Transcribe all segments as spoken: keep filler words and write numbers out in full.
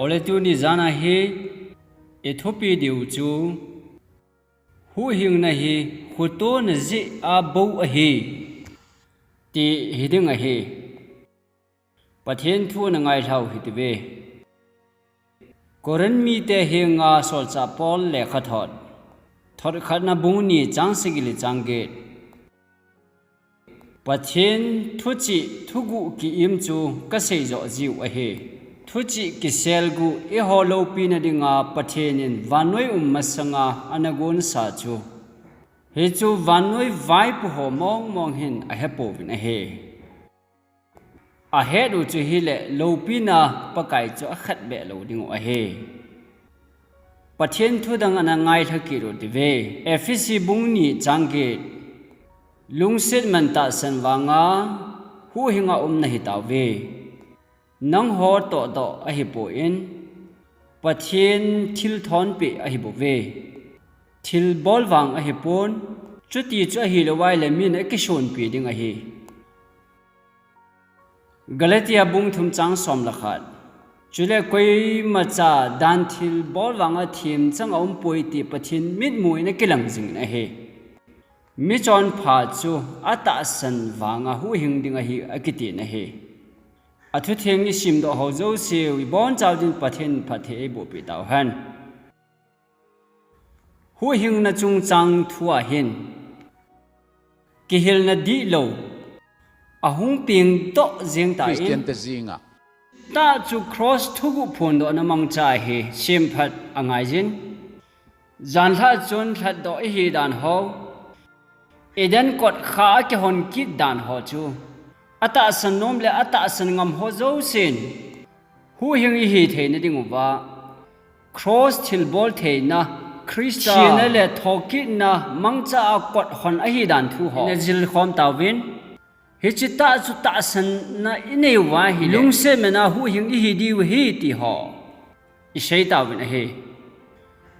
Ole tuni jana hi i thupi diu chu, huhhingna hi khotona jeh a bou ahi, ti hiding ahi. Pathen thu ana ngailhau hitiuve. Korinth mite henga Solchah Paul lekhathot, thot khatna bung ni chang sagi le chang get. Pathen thuchih thuguh ki-im chu kasei joh jiu ahi. Thuchih kisel guh eiho loupina dinga Pathen in vannoi um masanga ana gonsa chu, hichu vannoi vaipo ho mongmong hin ahepouvin ahi. Ahet u chu hile loupina Pakai chu akhatbeh lou diu ahi. Pathen thu dang ana ngailha kit u hitiuve. Ephesi bung ni chang get. Lungset man tahsan vanga huhhinga um nahitauve. Nangho tohdoh ahipon, Pathen thilthonpeh ahibouve. Thilbol vang ahipon, chuti chu ahilouva ahile min akisonpi ding ahi. Galatia bung thum chang som le khat. Chule koimacha dan thilbol vanga themchang aumpoi ti Pathen mitmu in akilang jingin ahi. Michonpha chu atahsan vanga huhhing ding ahi akitin ahi. Athutheng isimdoh ho jouseu ibonchauvin Pathen phatthei eibohpeh tauhen. Huhhingna chungchang thua hin kihilna dihlou ahung pengdoh jeng tan, Christian te jinga tah chu cross thuguh phondohna mangcha hi semphat angaiyin. Janhi chun lhatdoh ihi dan ho, Eden kot kha akihon kit dan ho chu, atahsan nom le atahsan ngam ho jousen huhhing ihi theina diuva, cross thilbol theina, Christa thina le thokitna mangcha a kot hon ahi dan thu ho ina jilkhom tauvin. Hiche tah chu tahsanna inei uva ahile lungset mana huhhing ihi diu ahi ti ho isei tauvin ahi.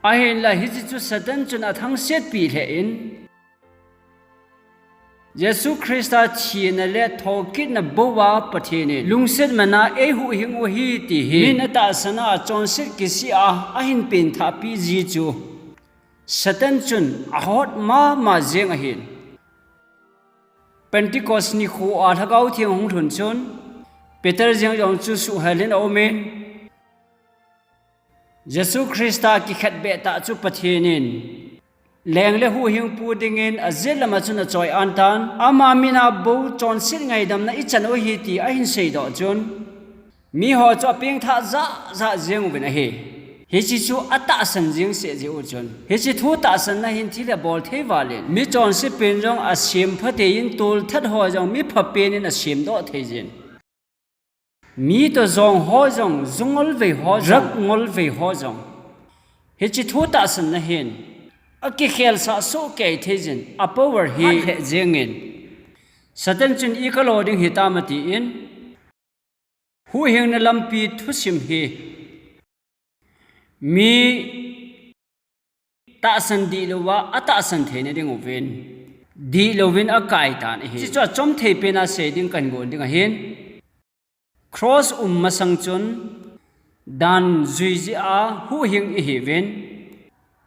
Ahinla hiche chu Satan chun athangsetpi lheh in, Jesu Christa thina le thokitna bouva Pathen in lungset mana eihuhhing u ahi ti hi min atahsan a chonset kisih a ahin pengthahpi ji chu Satan chun ahot mama jeng ahin. Pentecost nikho a Lhagao Theng ahung lhun chun, Peter jeng jong chu suhhel in aumin, Jesu Christa kikhetbeh tah chu Pathen in leng le huhhingpu dingin ajet lama chun achoi-an tan, ama mina bou chonset ngaidamna ichan u ahi ti ahin seidoh chun, miho chu apengthah jahjah jeng uvin ahi. Hiche chu atahsan jeng seh jeh u chun, hiche thu tahsanna hin thil abol thei valin, michonse pen jong asempha thei in, tolthat ho jong mipha pen in asemdoh thei jin, mi toh jong ho jong, ju ngolvei ho jong, drug ngolvei ho jong, hiche thu tahsanna hin akikhelsah sohkei thei jin, apower hi hat lheh jengin, Satan chun ikalo ding hitam atin, huhhingna lampi thusim hi mi tahsan dihlouva atahsan theina diuvin, dihlouvin akaitan ahi. Hiche chu achom thei pena sei ding kahin gon ding ahin. Cross um masang chun dan jui jeh a huhhing ihiuvin,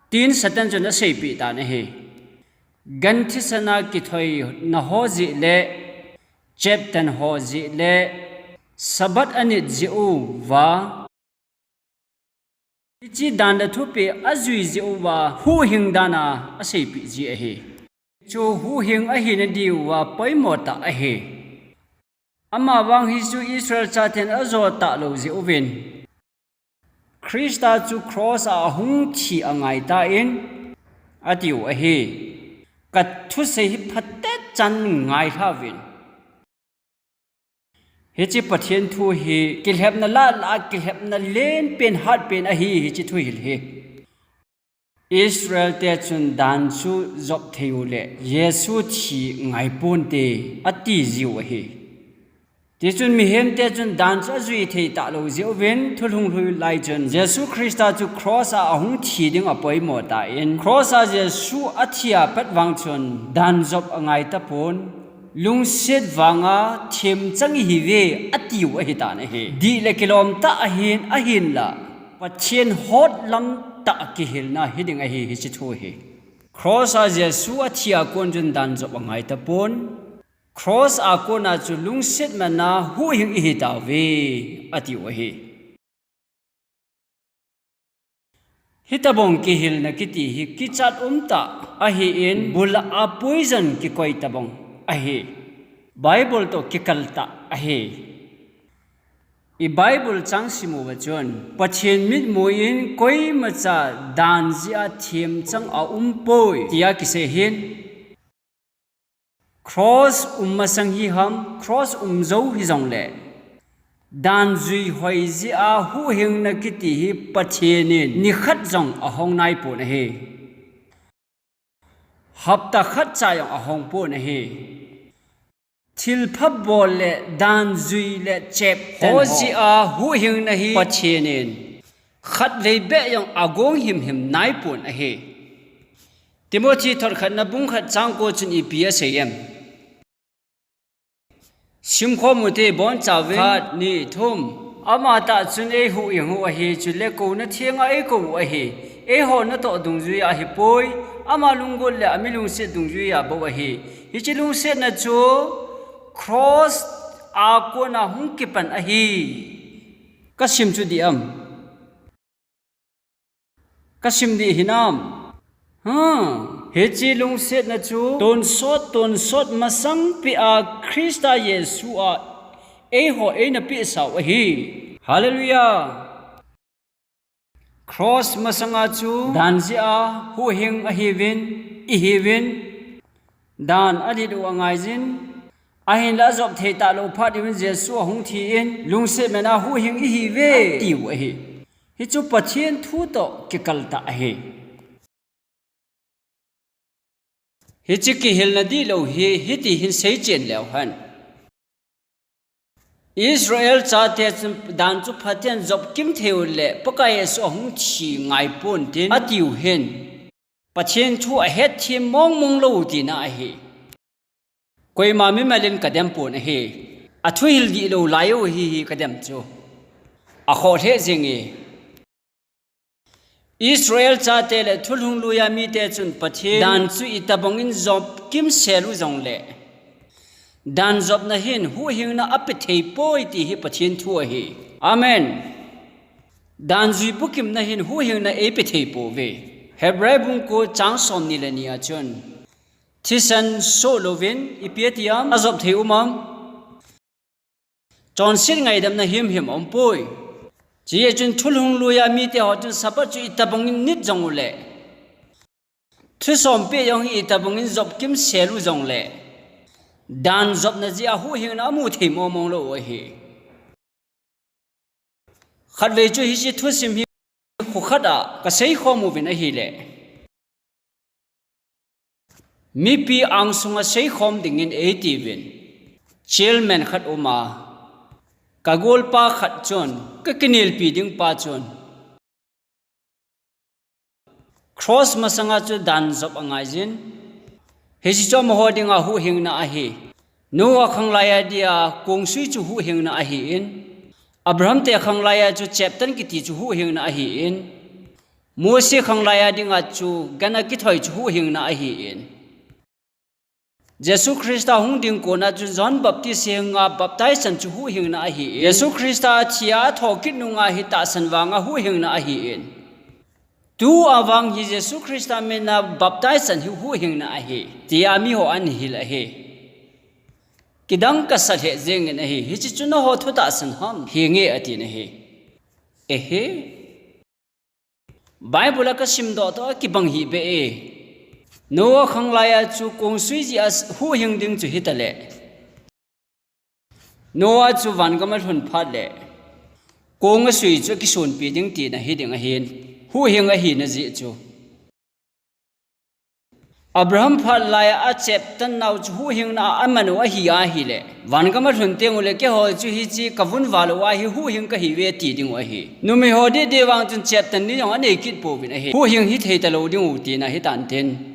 tin Satan chun aseipeh tan ahi. Gan thisan a kithoina ho jeh le, cheptan ho jeh le, Sabbath anit jeh uva, hiche dan le thupeh ajui jeh uva huhhing dan a aseipeh ji ahi. Chu huhhing ahina diuva poimo tah ahi. Amavang hichu Israel chaten ajo talou jeh uvin, Christa chu cross a ahung thi angaitan, atiu ahi. Kathusei hi phatecha ngailhauvin. Hiche Pathen thu hi kilhepna lah lah a kilhepna lenpen hatpen ahi, hiche thuhil hi. Israel te chun dan chu jop thei u le Jesu thi ngaiponte ati jiu ahi. Tichun mihemte chun dan chu ajui thei talou jeh uvin, thulhung lui lai chun Jesu Christa chu cross a ahung thi ding apoimo tan, cross a Jesu athi apat vang chun dan jop angai tapon. Lungset vanga themchang ihiuve atiu ahitan ahi. Dih le kilom tah ahin, ahinla Pathen hotlam tah kihilna hiding ahi hiche thu hi. Cross a Jesu athi a kon chun dan jop angai tapon. Cross a kona chu lungset mana huhhing ihitauve atiu ahi. Hitobang kihilna kiti hi kichat umtah ahin, bul a poison kikoi tobang ahi. Bible toh kikal tah ahi. I Bible chang simu uva chun, Pathen mitmu in koimacha dan jeh a themchang aumpoi, tia kisei ahin. Cross um masang hiham, cross um jou hijongle, dan jui hoi jeh a huhhingna kiti hi Pathen in nikhat jong ahong naipon ahi. Hapta khat cha jong ahongpon ahi. Thilpha bol le dan jui le cheptan ho jeh a huhhingna hi Pathen in khatvei beh jong agong himhim naipon ahi. Timothy thot khatna bung khat chang ko chun ipi asei em? Simkhom ute bonchauvin. Khat, ni, thum. Amatah chun eihuhhing u ahi, chule kouna thenga eikou u ahi. Eiho natoh dungjuia ahipoi. Ama lunggel le amilungset dungjuia bou ahi. Hiche lungsetna chu cross a kona hung kipan ahi. Kasim chu dih am? Kasim dih hinam? Ha, hiche lungsetna chu tonsot, tonsot masangpeh a Christa Jesu a eiho eina pehsau ahi. Hallelujah. Cross masanga chu dan jeh a huhhing ahiuvin, ihiuvin, dan alit u angaijin, ahinla ajop thei talou phat uvin Jesu ahung thi in, lungset mana huhhing ihiuve, atiu ahi. Hichu Pathen thu toh kikal tah ahi. Hiche kihilna dihlou hi, hiti hin seichen leu hen. Israel chate chun dan chu phaten jop kim theiu le, Pakai Jesu ahung thi ngaipon tin, atiu hin. Pathen thu ahetthem mongmong lou tina ahi. Koima mimal in kadem pon ahi. Athuhil dihlou lai u ahi hi kadem chu. Akhoh lheh jenge. Israel chate le thulhung luia mite chun Pathen dan chu itobang in jop kimsel u jongle, dan jopna hin huhhingna ape thei poi ti hi Pathen thu ahi. Amen. Dan jui bukimna hin huhhingna eipe thei pouve. Hebrai bung ko chang somni le ni a chun, thisan soh louvin ipi ati am, ajop thei um am? Chonset ngaidamna himhim aumpoi. Chujeh chun thulhung luia mite ho chun Sabbath chu itobang in nit jong ule, thusompeh jong hi itobang in jop kimsel u jongle, dan jopna jeh a huhhingna amu thei mongmong lou u ahi. Khatvei chu hiche thusim hi kho khat a kaseikhom uvin ahile, mipi angsunga seikhom dingin eitiuvin, chairman khat uma, kagolpa khat chun, kakinelpi ding pa chun, cross masanga chu dan jop angaijin, hiche chu amaho dinga huhhingna ahi. Noah khanglai a dia kongsui chu huhhingna ahin, Abraham te khanglai a chu cheptan kiti chu huhhingna ahin, Mose khanglai a dinga chu gan akithoi chu huhhingna ahin, Jesu Christa hung ding kona chu John Baptist henga baptize chan chu huhhingna ahin, Jesu Christa athia athokit nunga hi tahsan vanga huhhingna ahin, tua vang hi Jesu Christa mina baptize chan hi huhhingna ahi, tia miho ahin hil ahi. Kidang kasa lheh jengin ahi, hiche chu nangho thu tahsan ham, hinge atin ahi. Ehe. Bible a kasimdoh toh akibang hih beh e. Noah khanglai a chu kongsui jeh a huhhing ding chu hitale, Noah chu vangam alhun phat le, kong asui chu akisonpi ding tina hiding ahin, huhhing ahina jeh chu. Abraham phat laiya acheptan nau chu huhhingna a aman u ahi ahile, vangam alhun tengule keiho chu hiche kavun val uva hi huhhing kahiuve ti dingu ahi. Numeiho deh deh vang chun cheptan ni jong anei kit pouvin ahi. Huhhing hithei talou dingu tina hitan tin.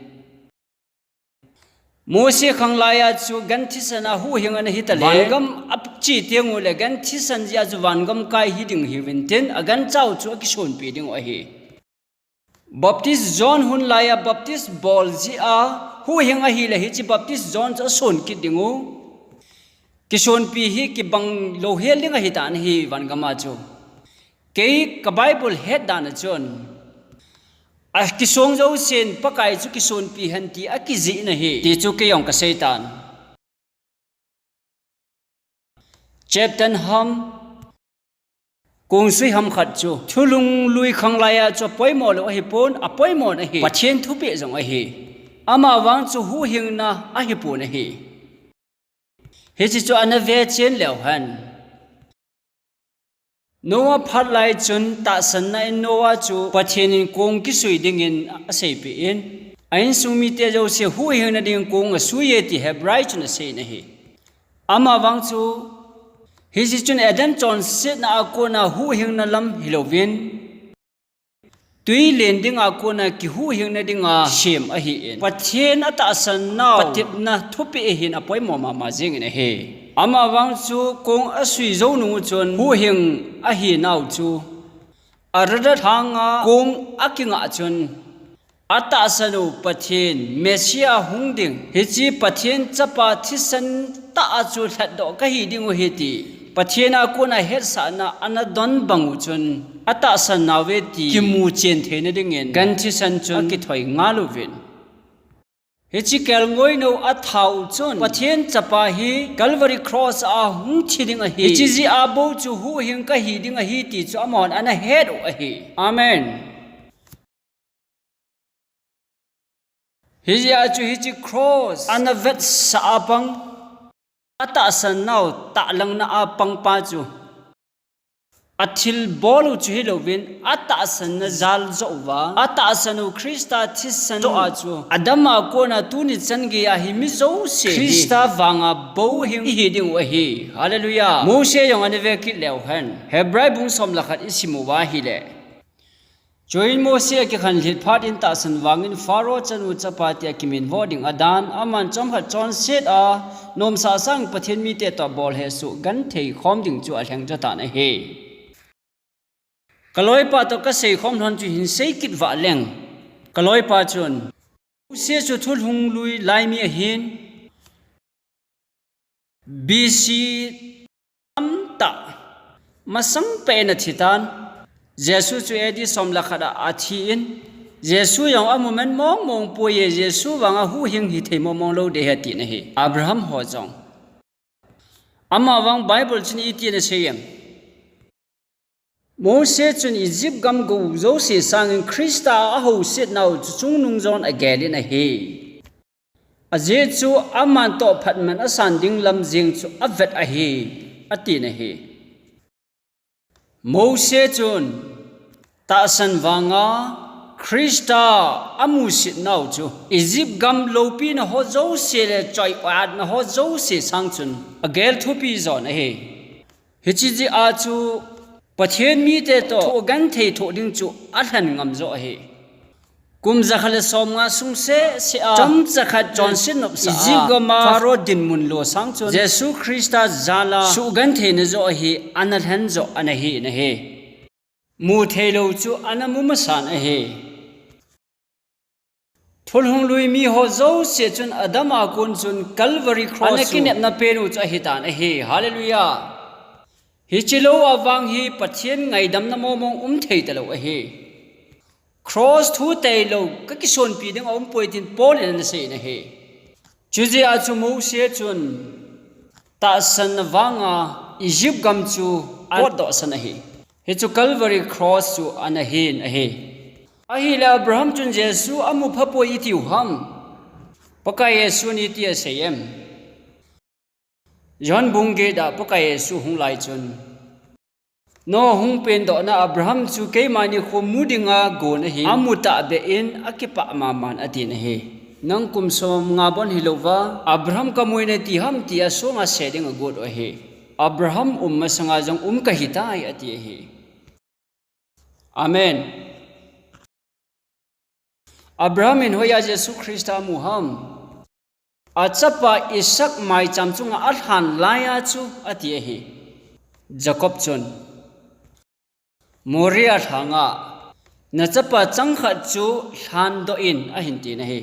Mose khanglai a chu gan thisan a huhhing ana hi tale. Vangam a chi teng u le gan thisan jeh a chu vangam kai hi ding hiuvin tin, a gancha u chu a kisonpi ding u ahi. Baptist John hun lai a Baptist bol jeh a huhhing ahi le hiche Baptist John chu a son kit ding u. Kisonpi hi kibang lou hel ding ahi tan ahi vangam a chu. Kei ka Bible het dan a chun, a kisong jousen Pakai chu kisonpi hen ti a kijih na hi, ti chu kei jong ka sei tan. Cheptan ham, kongsui ham khat chu, thulhung lui khanglai a chu a poimo lou ahi pon, a poimo na hi, Pathen thupeh jong ahi. Ama vang chu huhhingna ahi pon ahi. Hiche chu ana ve chen leu hen. Noah phat lai chun tahsanna in Noah chu Pathen in kong kisui dingin a seipeh in, a insung mite jouse huhhingna dingin kong a sui e ti Hebrai chun a sei na hi. Ama vang chu, hiche chun Eden chonsetna a kona huhhingna lam hilouvin, tui len dinga kona kihuhhingna dinga sem ahi in, Pathen a tahsan nau patepna thupeh ahin a poimo mama jing in ahi. Ama vang chu kong a sui jou nung u chun huhhing ahi nau chu Ararat hanga kong a kingah chun, a tahsan u Pathen, Messiah hung ding, hiche Pathen chapa thisan tah a chu lhatdoh kahi ding u ahi ti Pathen a kona hetsahna ana don bang u chun, a tahsan nau ve ti kimu chen theina dingin gan thisan chun a kithoi ngal uvin. Hiche kelngoi nou a thau chun Pathen chapa hi Calvary Cross a hung thi ding ahi. Hiche jeh a bou chu huhhing kahi ding ahi ti chu amahon ana het u ahi. Amen. Hijeh a chu hiche cross ana vetsah a pang, a tahsan nau tahlangna a pangpa chu, a thilbol u chu hilouvin, a tahsanna jal joh uva, a tahsan u Christa thisan joh a chu, Adam a kona tuni chan geiya hi mi jouse hi Christa vanga bou hing ihi ding u ahi. Hallelujah. Mose jong ana ve kit leu hen. Hebrai bung som le khat isim uva ahile. Chuin Mose akikhen lhit phat in tahsan vangin Pharaoh chanu chapa tia kiminvo ding adan, aman chomkhat chonset a, nomsa sang Pathen mite toh bol hesoh genthei khom ding chu alheng jo tan ahi. Kaloipa toh kasei khom lhon chu hin sei kit vah leng. Kaloipa chun, Mose chu thulhung lui lai mi ahin, B C tamtah masang peh in athi tan. Jesu chu A D som le khat a athi in, Jesu jong amu man mong mong poi e, Jesu vanga huhhing hithei mong mong lou ding ahi ati na hi. Abraham ho jong. Ama vang Bible chun iti ana sei em? Mose chun Egypt gam gou jouse sangin Christa a housetnau chu chungnung jon agel in ahi. Ajeh chu aman toh phatman asan ding lam jeng chu avet ahi, ati na hi. Mose chun tahsan vanga Christa amusetnau chu Egypt gam loupina ho jouse le choi-atna ho jouse sang chun agel thupi jon ahi. Hiche jeh a chu Pathen mite toh thoh genthei thoh ding chu alhen ngam jo ahi. Kum jakhat le somnga sung seh seh a chomcha khat chonset nopsa a Egypt gam a Pharaoh dinmun lo sang chun Jesu Christa jal a suhgentheina jo ahi, ana lhen jo ana hi na hi. Mu thei lou chu ana mu masan ahi. Thulhung lui mi ho jouse chun Adam a kon chun Calvary Cross ana kinepna pen u chu ahi tan ahi. Hallelujah. Hiche lou a vang hi Pathen ngaidamna mong mong um thei talou ahi. Cross thu tailou kakisonpi ding aum poi tin Paul in ana sei na hi. Chujeh a chu Mose chun tahsan vanga Egypt gam chu apotdoh san ahi. Hichu Calvary Cross chu ana hin ahi. Ahile Abraham chun Jesu amu phapoi itiu ham? Pakai Jesun iti asei em? John bung get a Pakai Jesu hung lai chun, Noah hung pendohna Abraham chu keima nikho mu dinga gon ahi, amu tahbeh in akipah maman ati na hi. Nang kum somnga bon hilouva Abraham kamu in nati ham tia songa se ding agot u ahi. Abraham um masanga jong um kahitai ati ahi. Amen. Abraham in hoiya Jesu Christa amu ham? Achapa Isaac maicham chunga alhan laiya chu ati ahi. Jacob chun, Moriah lhanga nachapa changkhat chu lhandoh in ahin tin ahi.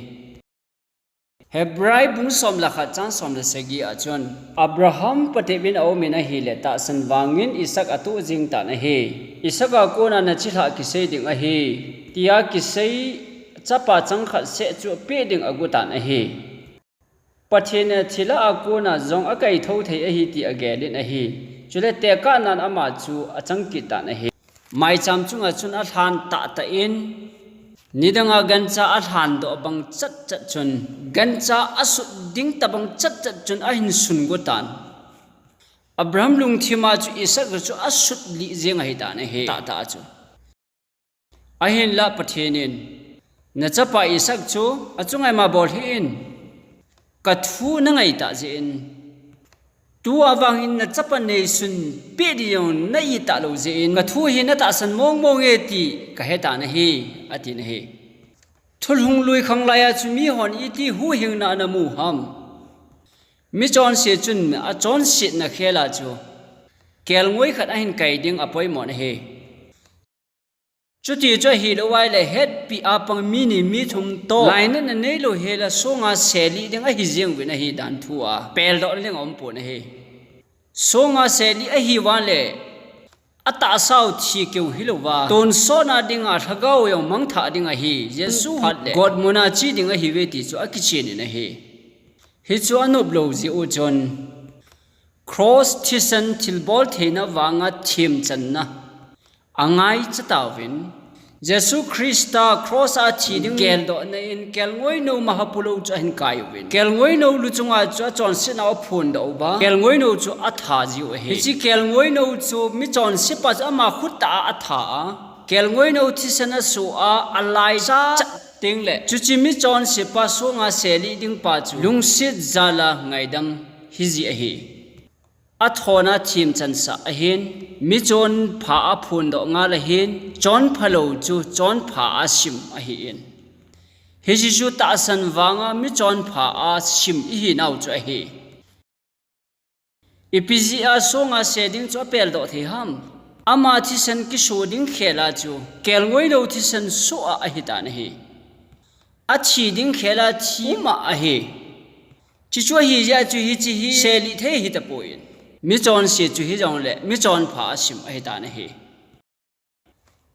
Hebrai bung som le khat chang som le sagi a chun, Abraham Pathen in aumin ahile tahsan vangin Isaac atoh jing tan ahi. Isaac a kona nachilhah kisei ding ahi, tia kisei chapa changkhat seh chu peh ding agot tan ahi. Pathen in athi lah a kona jong akaitho thei ahi ti agelin ahi. Chule tekahnan ama chu achang kit tan ahi. Maicham chunga chun alhan tahtah in, nidanga gancha alhandoh bang chatchat chun, gancha asut ding tabang chatchat chun ahin sungot tan. Abraham lungthima chu Isaac chu asut lih jeng ahi tan ahi, tahtah chu. Ahinlah Pathen in, nachapa Isaac chu achunga ima bol hih in, kathu nangai tah jeh in, tua vangin nachapa neisun peh ding jong na-it talou jeh in, kathu hi natahsan mongmong e ti kahe tan ahi, atin ahi. Thulhung lui khang laiya chu mihon iti huhhingna anamu ham? Michonse chun achonsetna khela chu kelngoi khat ahin kai ding apoimo ahi. Chuti chu ahilou ahile hetpi a pang mi ni mi thum toh lainatna neilou hela songa selih ding ahi jeng uvin ahi, danthu a peldoh ding aumpon ahi. Songa selih ahiuva le atahsau thi keu hilouva, tonsotna dinga lhagao jong mangthah ding ahi, Jesu phat le gotmuna che ding ahiuve ti chu akichen in ahi. Hichu anoplou jeh u chun, cross thisan thilbol theina vanga themchanna angaicha tauvin, Jesu Christa cross a thi ding geldohna in kelngoinou mahapu lou chu ahin kai uvin, kelngoinou luchunga chu achonsetnau aphondoh uva, kelngoinou chu atha jiu ahi. Hiche kelngoinou chu michonsepa chu ama khut tah a atha a, kelngoinou thisan asoh a, alaicha chat tengle, chuche michonsepa songa selih dingpa chu lungset jal a ngaidam hiji ahi. Athona themchansah ahin, michonpha aphondoh ngal ahin, chonphalou chu chonpha a sim ahin. Hiche chu tahsan vanga michonpha a sim ihinau chu ahi. Ipi jeh a songa se ding chu apeldoh thei ham? Ama thisan kiso ding khela chu kelngoinou thisan soh a ahitan ahi. Athi ding khela thi um a ahi. Chuchu ahi jeh a chu hiche hi selih thei ahitapon, michonse chu hijongle michonpha a sim ahitan ahi.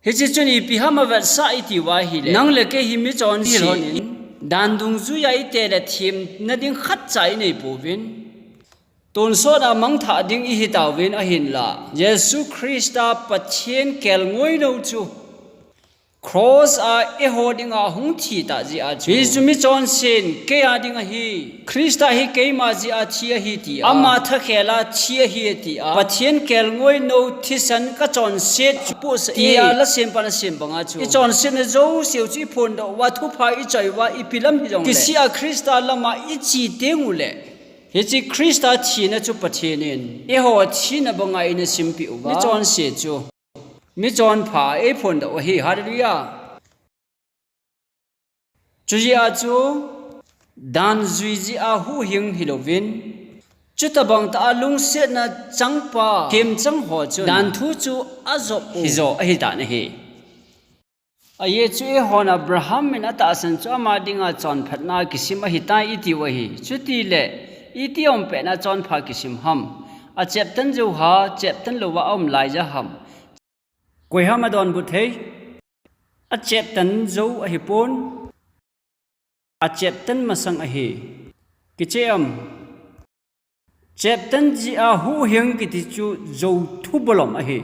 Hiche chun ipi ham avetsah itiuva ahile, nang le kei hi michonse hilhonin, dan dungjuia ite le themna ding khatcha ineipouvin, tonsot a mangthah ding ihitauvin ahinla, Jesu Christa Pathen kelngoinou chu cross a eiho dinga ahung thitah jeh a chu, hichu michonsen keia ding ahi, Christa hi keima jeh a thi ahi tia, ama thakhela thi ahi tia, Pathen kelngoinou thisan kachonset chu apohsah e tia lasempan asem banga chu, ichonsetna jouseu chu iphondoh uva, thupha ichoi uva, ipi lam hijongle, kisih a Christa lama iche tengule, hiche Christa thina chu Pathen in eiho thina banga eina simpeh uva, michonse chu michonpha a eiphondoh u ahi. Hallelujah. Chujeh a chu, dan jui jeh a huhhing hilouvin, chutobang tah a lungsetna changpa themchang ho chun danthu chu ajop u hijo ahitan ahi. Ajeh chu eihon Abraham in atahsan chu ama dinga chonphatna kisim ahitai itiu ahi. Chutile, iti umpetna chonpha kisim ham? Acheptan jouva, cheptan louva aum laija ham? Koiham adonbut thei? Acheptan jou ahipon, acheptan masang ahi. Kicheh am? Cheptan jeh a huhhing kiti chu jou thubolom ahi.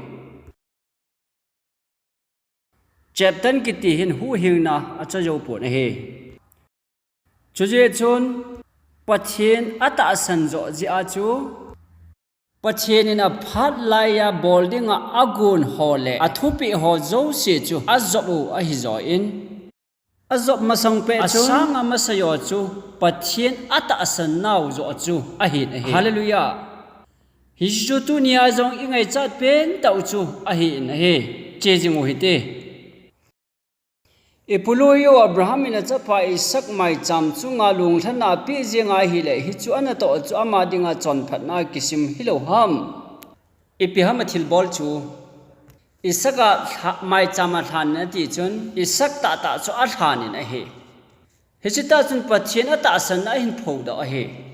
Cheptan kiti hin huhhingna acha joupon ahi. Chujeh chun Pathen atahsan joh jeh a chu, Pathen in aphat laiya bol dinga agon ho le athupeh ho jouse chu ajop u ahijoin, ajop masang pet chun asanga masa jo chu Pathen atahsan nau joh chu ahin ahi. Hallelujah. Hichu tunia jong ingaichat pentah u chu ahin ahi. Che jing u hite. Ipu loi u Abraham in achapa Isaac maicham chunga lunglhaina apeh jeng ahile, hichu anatoh chu ama dinga chonphatna kisim hilou ham? Ipi ham athilbol chu? Isaac a lha-, maicham alhan in ati chun, Isaac tahtah chu alhan in ahi. Hiche tah chun Pathen atahsanna ahin phodoh ahi.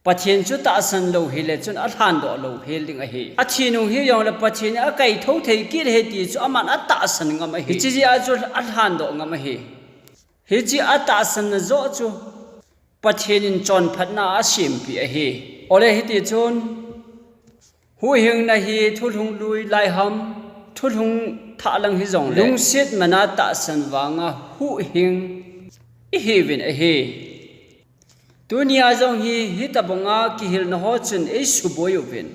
Pathen chu tahsan lou hile chun alhandoh lou hel ding ahi. Athi nung hijongle Pathen in akaithou thei kit ahi ti chu aman atahsan ngam ahi. Hiche jeh a chu alhandoh ngam ahi. Hiche atahsanna joh chu Pathen in chonphatna asempeh ahi. Ole hiti chun, huhhingna hi thulhung lui lai ham, thulhung thah lang hijongle, lungset mana tahsan vanga huhhing ihiuvin ahi. Tunia jong hi, hitobanga kihilna ho chun eisuboi uvin.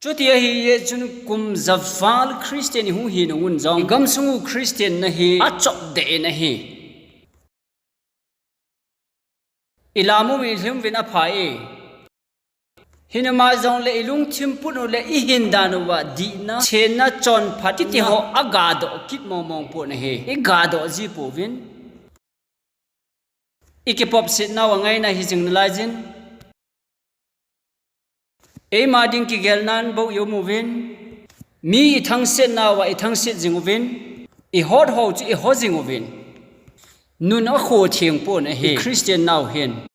Chuti ahijeh chun kum javal Christian ihung hi nung un jong, igamsung u Christian na hi achop deh in ahi. Ilam uvin, ilhim uvin aphai. Hinama jongle ilungthim put u le ihin dan uva dihna, chenna, chonphat kiti ho agadoh kit mongmong pon ahi. Igadoh ji pouvin. Ikipopset nauva ngaina hi jing nalaijin. Eima ding kigelnan bou ium uvin. Mi ithangset nauva ithangset jing uvin. Ihot ho chu iho jing uvin. Nun akho theng pon ahi. I Christian nau hin.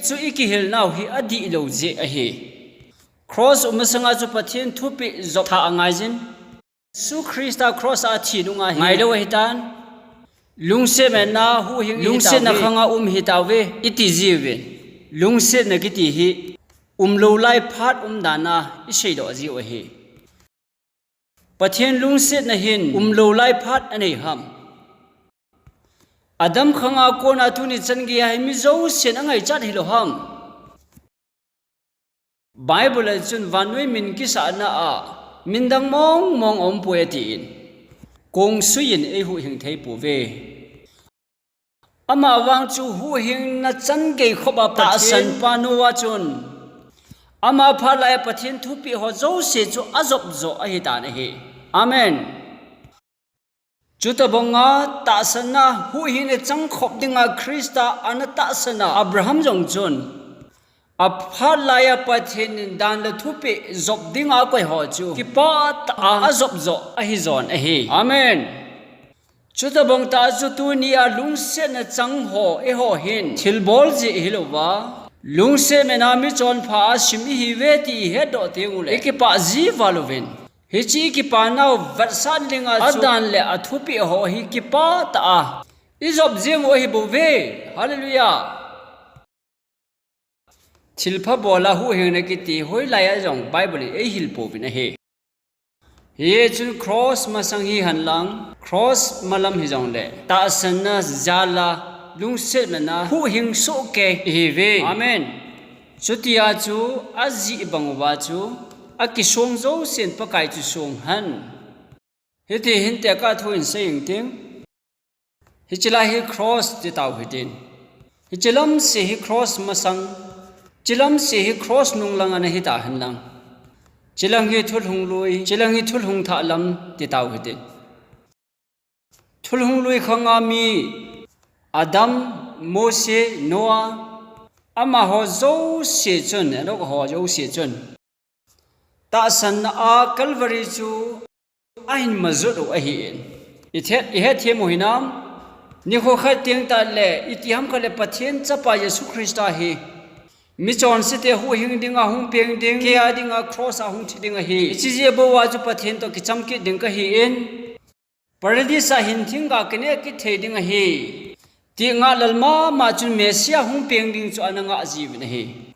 Chu ikihil nau hi adihlou jeh ahi. Cross um masanga chu Pathen thupeh jop thah angaijin. Jesu Christa cross a athi nunga hi ngailou ahitan. Lungset mana huhhing lungsetna khanga um hitauve, iti jiuve. Lungsetna kiti hi umlou lai phat umdan a iseidoh jiu ahi. Pathen lungsetna hin umlou lai phat anei ham? Adam khanga kona tuni chan geiya hi mi jousen angaichat hilou ham? Bible a chun vannoi min kisahna a min dang mongmong aumpoi atin, kongsuiyin eihuhhing thei pouve. Amavang chu huhhingna chan gei khop a tahsanpa Noah chun ama phat laiya Pathen thupeh ho jouse chu ajop joh ahitan ahi. Amen. Chutobanga tahsanna huhhingna chang khop dinga Christa ana tahsan a Abraham jong chun aphat laiya Pathen in dan le thupeh jop dinga akoi ho chu kipah tah a ajop joh ahijon ahi. Amen. Chutobang tah chu tunia lungsetna chang ho eiho hin thilbol jeh hilouva, lungset mana michonpha a sim ihiuve ti ihetdoh tenguleh ikipah ji val uvin. Hiche ikipah nau vetsah dinga chu adan le athupeh ho hi kipah tah a ijop jeng u ahibouve. Hallelujah. Thilpha bola huhhingna kiti hoilaiya jong Bible in eihil pouvin ahi. Hichun cross masang hihen lang, cross malam hijongle tahsanna jal a lungset mana huhhing sohkei ihiuve. Amen. Chutia chu ajih bang uva chu akisong jousen Pakai chu song hen. Hiti hin tekah thu in sei inge. Hiche lai hi cross ti tau hitin. Hiche lamse hi cross masang, hiche lamse hi cross nunglang ana hita henlang, hiche lang hi thulhung lui, hiche lang hi thulhung thah lam ti tau hitin. Thulhung lui khanga mi Adam, Mose, Noah, amaho jouse chun, Enoch ho jouse chun tahsanna a Calvary chu ahin majot u ahin. Ihet, ihet them u hinam? Nikho khat teng tahle, itiham khat le Pathen Chapa Jesu Christa hi michonsete huhhing dinga hung peng ding, keia dinga cross a hung thi ding ahi. Hiche jeh bou a chu Pathen toh kicham kit ding kahin, Paradise a hin thingga kineh kit thei ding ahi, ti ngahlel mama chun Messiah hung peng ding chu ana ngah jiuvin ahi.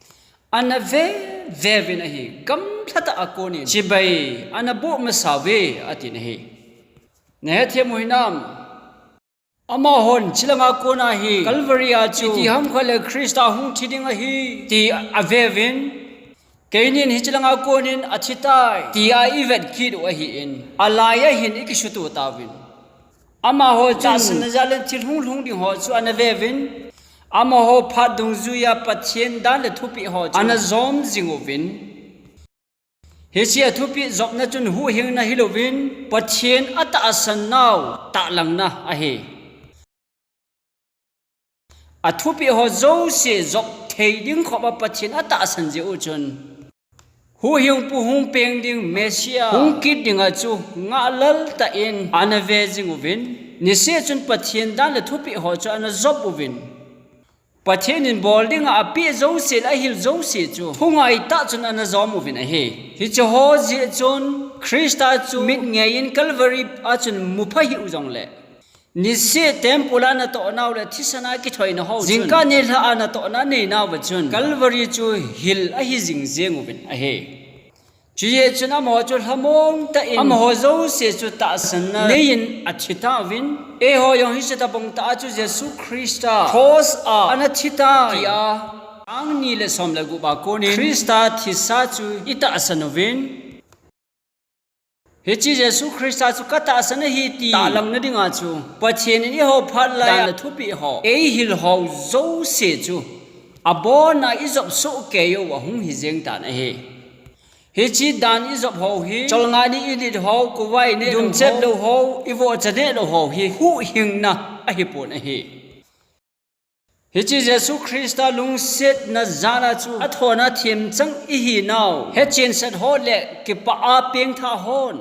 Ana ve, ve uvin ahi. Gamlhatah a konin chibai ana boh masa uve, atin ahi. Nahet them u hinam? Amahon hiche langa kona hi Calvary a chu itiham khat le Christa hung thi ding ahi ti ave uvin. Keinin hiche langa konin athi tai tia ivet kit u ahin, alaiya hin ikisuto tauvin. Amaho chun tahsanna jal in thil hunglhung ding ho chu ana ve uvin. Amaho phat dungjuiya Pathen dan le thupeh ho chu ana jom jing uvin. Hiche a thupeh jopna chun huhhingna hilouvin, Pathen atahsan nau tahlangna ahi. Athupeh ho jouse jop thei ding khop a Pathen atahsan jeh u chun, huhhingpu hung peng ding Messiah hung kit dinga chu ngahlel tah in ana ve jing uvin, niseh chun Pathen dan le thupeh ho chu ana jop uvin, Pathen in bol dinga apeh jouse le ahil jouse chu thungai tah chun ana jom uvin ahi. Hiche ho jeh chun Christa chu mitngei in Calvary a chun mupha hih u jongle, niseh temple a natoh nau le thisan a kithoina ho chun, jingkah nilhah a natohna anei nauva chun Calvary chu hil ahi jing jeng uvin ahi. Chujeh chun amaho chu lhamong tah in, amaho jouse chu tahsanna nei in athi tauvin, eiho jong hiche tabang tah a chu Jesu Christa cross a ana thi tai tia, sang ni le som le gup a konin Christa thisa chu itahsan uvin, hiche Jesu Christa chu katahsan ahi ti tahlangna dinga chu Pathen in eiho phat laiya dan le thupeh ho eihil ho jouse chu abona ijop soh kei uva hung hi jeng tan ahi. Hiche dan ijop ho hi, cholngah ni init ho, khovah ineh lou ho, ivohcha neh lou ho hi huhhingna ahipon ahi. Hiche Jesu Christa lungsetna jal a chu athona themchang ihi nau, hechensat ho le kipah a pengthah hon,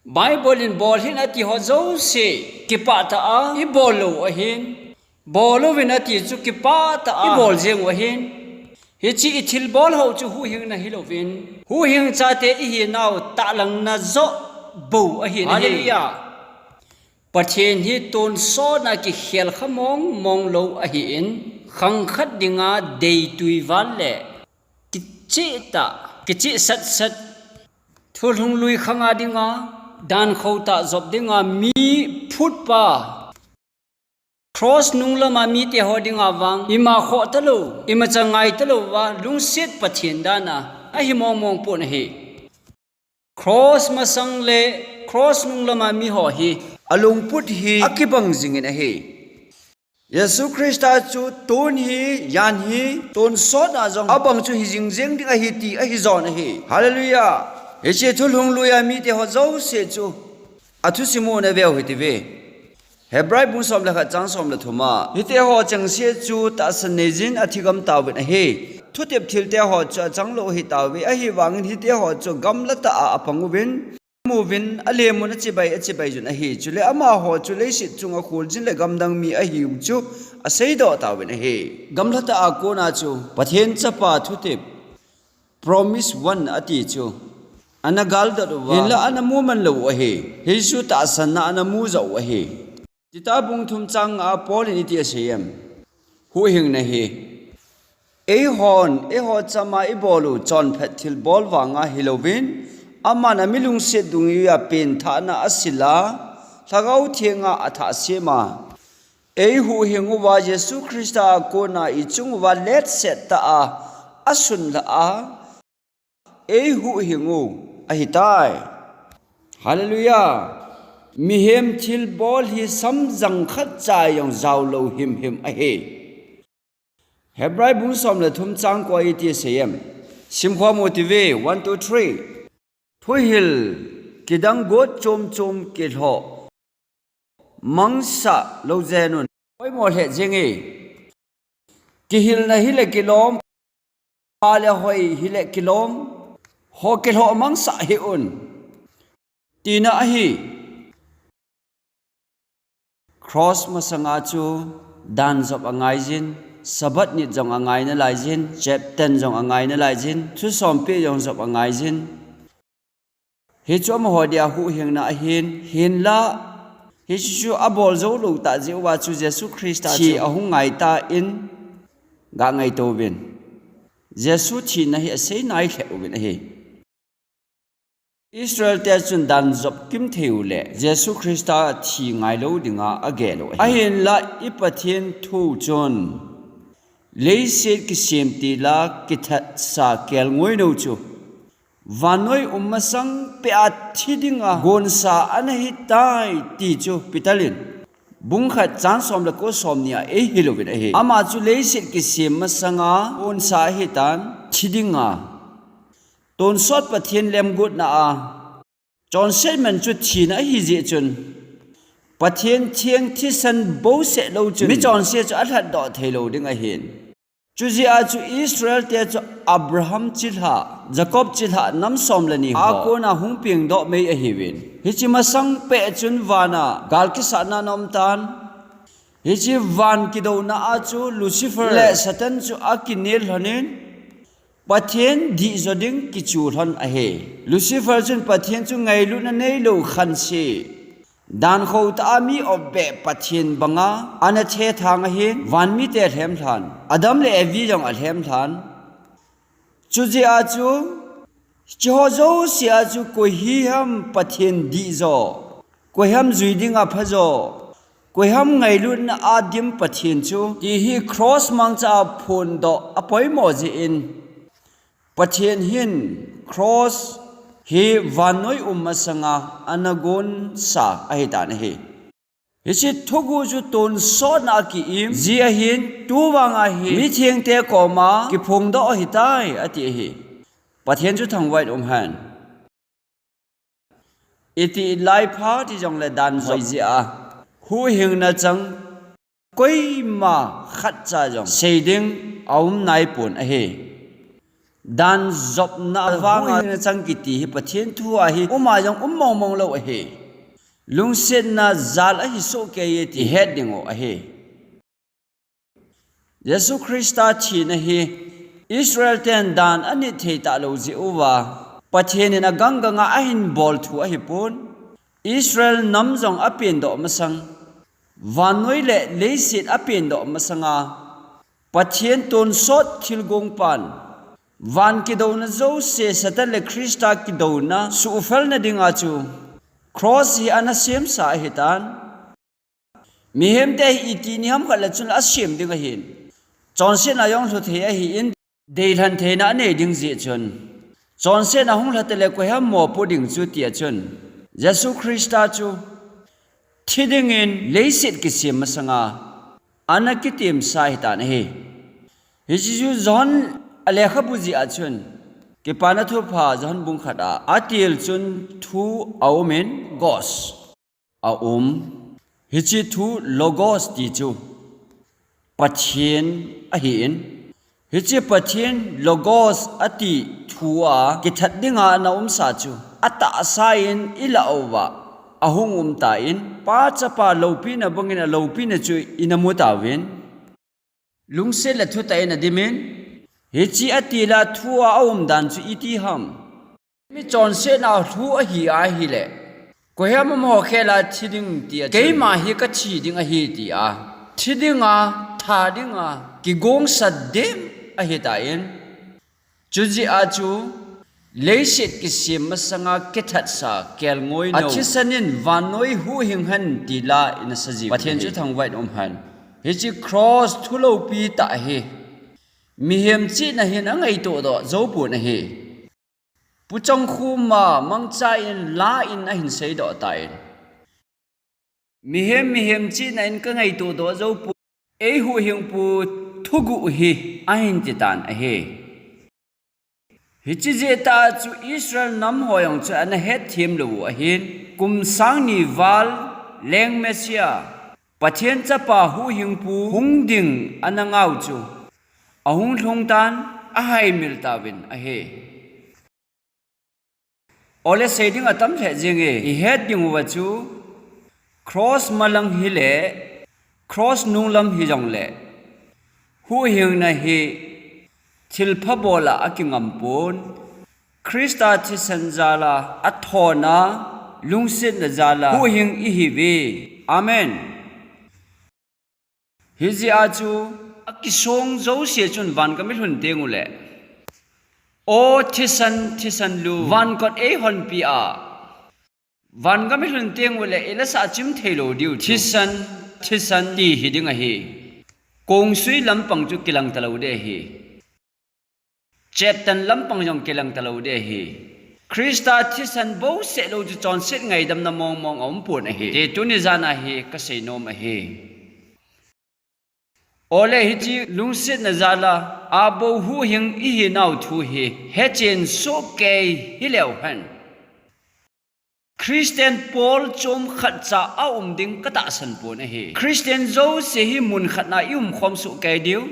Bible in bol hih in ati ho jouse kipah tah a ibol lou ahin, bol uvin ati chu kipah tah a ibol jeng u ahin, hiche ithilbol ho chu huhhingna hilouvin, huhhing chate ihi nau tahlangna joh bou ahin ahi. Hallelujah. Pathen hi tonsot a kikhel kha mong mong lou ahin, khang khat dinga deitui val le kicheh tah, kicheh sat sat, thulhunglui khang a dinga, dan khotah jop dinga mi phutpa, cross nunglam a mite ho dinga vang, ima khoh talou, imacha ngai talouva lungset Pathen dan a ahi mong mong pon ahi. Cross masang le cross nunglam a mi ho hi alungput hi akibang jingin ahi. Jesu Christa chu tun hi, jan hi, tonsot a jong abang chu hi jing jeng ding ahi ti ahi jon ahi. Hallelujah. Hiche thulhunglui a mite ho jouse chu athusim u naveu hite ve. Hebrai bung som le khat chang som le thum a, hite ho chengse chu tahsan neijin athi gam tauvin ahi. Thutep thilte ho chu achang lou ahi tauve, ahivangin hite ho chu gamla tah a apang uvin, muvin, alemun achibai, achibai jun ahi. Chule amaho chu leiset chunga kholjin le gamdang mi ahiu chu aseidoh tauvin ahi. Gamla tah a kona chu Pathen Chapa thutep, promise one ati chu ana galdot uva, hinla ana mu man lou u ahi. Hichu tahsanna ana mu jou u ahi. Tita bung thum chang nga a Paul in iti asei em? Huhhingna hi eihon, eiho chama ibol u chonphat thilbol vanga hilouvin, aman ami lungset dungjui a penthahna asil a, Lhagao Thenga athah sem a, eihuhhing uva Jesu Christa a kona ichung uva letset tah a asunlha a, eihuhhing u ahitai. Hallelujah. Mihem thilbol hi samjang khat cha jong jaolou himhim ahi. Hebrai bung som le thum chang ko a iti asei em? Simkhom u tive, one, two, three. Thuhil kidang got chom chom kilhoh mangsah lou jeng un. Poimo lheh jenge. Kihilna hile kilom, pha le hoi hile kilom, ho kilhoh mangsah hih un, tina ahi. Cross masanga chu dan jop angaijin, Sabbath nit jong angai nalaijin, chapter jong angai nalaijin, thusompeh jong jop angaijin. Hichu amaho dia huhhingna ahin, hinla, hichu abol jou lou tah jeh uva chu Jesu Christa chu ahung ngaitan, ga ngaito uvin. Jesu thina hi asei nai lheh uvin ahi. Israel te chun dan jop kim thei u le Jesu Christa thi ngai lou dinga agel u ahi. Ahinla i Pathen thu chun leiset kisem tila kithatsa kelngoi nou chu vannoi um masang peh a thi dinga gonsa ana hitai ti chu Peter in bung khat chang som le ko som ni a eihil uvin ahi. Ama chu leiset kisem masanga gonsa ahitan thi dinga Tonsot Pathen lemgotna a chonset man chu thina ahi jeh chun, Pathen theng thisan bouseh lou chun mi chonse chu alhat doh thei lou ding ahin. Chujeh a chu Israel te chu Abraham chilhah, Jacob chilhah nam som le ni ho a kona hung peng doh mai ahiuvin. Hiche masang peh chun vana gal kisahna ana um tan. Hiche van kidouna a chu Lucifer le Satan chu akinel lhonin, Pathen dihjo ding kichu lhon ahi. Lucifer chun Pathen chu ngailutna neilou khanse, dan khou tah a mi opbeh Pathen banga ana thethang ahin, vanmite alhem lhan, Adam le Evi jong alhem lhan. Chujeh a chu, hiche ho jouse a chu koi hi ham Pathen dihjo, koi ham jui dinga phajo, koi ham ngailutna a dim Pathen chu, ti hi cross mangcha a phondoh apoimo jeh in, Pathen hin cross hi vannoi um masanga ana gonsa ahitan ahi. Hiche thuguh chu tonsotna a ki-im ji ahin, tu vanga hi mithengte koma kiphongdoh ahitai, ati ahi. Pathen chu thangvah in umhen. Iti lai pha ti jongle dan jop jeh a huhhingna chang koima khatcha jong sei ding aum naipon ahi. Dan jopna vanga huhhingna chang kiti hi Pathen thu a hi uma jong um mongmong lou ahi. Lungsetna jal ahi sohkei e ti het dingu ahi. Jesu Christa thina hi Israel ten dan anit thei talou jeh uva, Pathen in agang ganga ahin bol thu ahipon, Israel nam jong apendoh masang, vannoi le leiset apendoh masanga, Pathen tonsot thilgongpan van kidouna jouse, Satan le Christa kidouna suhfelna dinga chu cross hi ana semsa ahitan. Mihemte hi iti ni ham khat le chun asem ding ahin, chonsetna jong lhu thei ahin, deilhen theina anei ding jeh chun, chonsetna hung lha tale koi ham mopo ding chu tia chun, Jesu Christa chu thi dingin leiset kisem masanga ana kitemsa ahitan ahi. Hiche chu John alekhabu jeh a chun, Kipana Thupha John bung khat a, atil chun thu aumin, Logos aum. Hiche thu Logos ti chu Pathen ahin, hiche Pathen Logos ati thu a kithat dinga ana umsa chu atahsa in ilah uva ahung umtan, Pa Chapa loupina bangin aloupina chu ina mutauvin, lungset le thutah in adimin, hiche atila thu a aumdan chu iti ham? Mi chonsetna lhu ahi ahile, koi ham amaho khela thi ding tia chun, keima hi kathi ding ahi tia thi dinga, tha dinga kigongsa dem ahitan, chujeh a chu leiset kisem masanga kithatsa kelngoi nou, athisan in vannoi huhhing hen ti la in asa jiu Pathen chu thangvah in umhen. Hiche cross thu loupi tah hi mihem chihna hin angaitodoh joupon ahi. Pu Chongkhuma mangcha in la in ahin seidoh tan, mihem, mihem chihna in kangaitodoh joupon, eihuhhingpu thuguh hi ahin titan ahi. Hiche jeh tah a chu Israel nam ho jong chu ana hetthem lou u ahin, kum sang ni val leng Messiah, Pathen Chapa huhhingpu hung ding ana ngau chu ahung lhungtan, ahaimil tauvin ahi. Ole sei ding atam lheh jenge, ihet dinguva chu cross malang hile, cross nunglam hijongle, huhhingna hi thilpha bola akingampon, Christa thisan jala, athona, lungsetna jala huhhing ihiuve. Amen. Hijeh a chu akisong jouse chun van kami lhun tengule, O thisan, thisan lu, van kot eihonpi a, van kami lhun tengule ilasah chim theilou diu chu thisan, thisan ti hiding ahi. Kongsui lampang chu kilang talou ding ahi. Cheptan lampang jong kilang talou ding ahi. Christa thisan bouseh lou chu chonset ngaidamna mongmong aumpon ahi, ti tuni jana hi kaseinom ahi. Ole hiche lungsetna jal a, abou huhhing ihinau thu hi, hechen sohkei hileu hen. Christian pol chomkhat cha aum ding katahsan pon ahi. Christian jouse hi mun khat na ium khom sohkei diu,